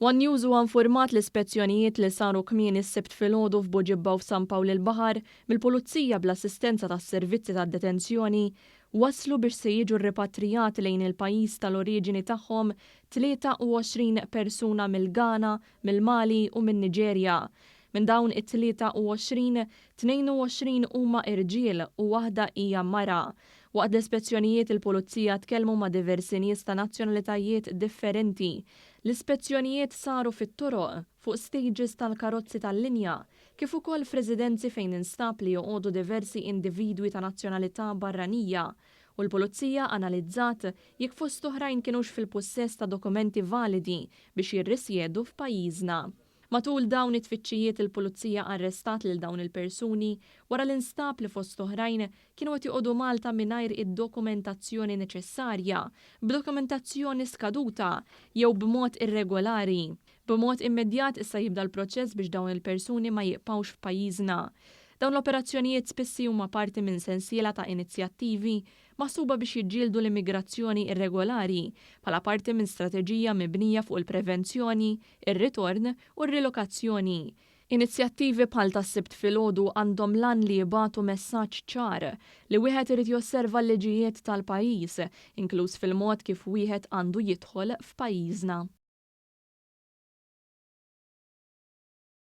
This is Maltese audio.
One News huwa infurmat li spezzjonijiet li saru kmieni s-Sibt filgħodu f'Buġibba u f'San Pawl il-Baħar mill-Pulizija bl-assistenza tas-servizzi tad-detenzjoni waslu biex se jiġu ripatrijati lejn il-pajjiż tal-oriġini tagħhom 23 persuna mill-Ghana, mill-Mali u min-Niġerja. Minn dawn it-23, 22 huma irġiel u waħda hija mara. Waqt l-ispezzjonijiet il-Pulizija tkellmu ma' diversi nies ta' nazzjonalitajiet differenti. L-ispezzjonijiet saru fit-toroq, fuq stages tal-karozzi tal-linja, kif ukoll f'residenzi fejn instab li joqogħdu diversi individwi ta' nazzjonalità barranija u l-Pulizija analizzat jekk fost oħrajn kinux fil-pussess ta' dokumenti validi biex jirrisjedu f'pajjiżna. Matul dawn it-tfittxijiet il-Pulizija arrestat lil dawn il-persuni wara li nstab li fost oħrajn kienu qed joqogħdu Malta mingħajr id-dokumentazzjoni neċessarja, b'dokumentazzjoni skaduta jew b'mod irregolari. B'mod immedjat issa jibda l-proċess biex dawn il-persuni ma jibqgħux f'pajjiżna. Dawn l-operazzjonijiet spissi huma parti minn sensiela ta' inizjattivi maħsuba biex jiġġieldu l-immigrazzjoni irregolari bħala parti minn strateġija mibnija fuq il-prevenzjoni, ir-ritorn u r-rilokazzjoni. Inizjattivi bħal tas-Sibt filgħodu għandhom l-għan li jibagħtu messaġġ ċar li wieħed irid josserva l-liġijiet tal-pajjiż, inkluż fil-mod kif wieħed għandu jidħol f'pajjiżna.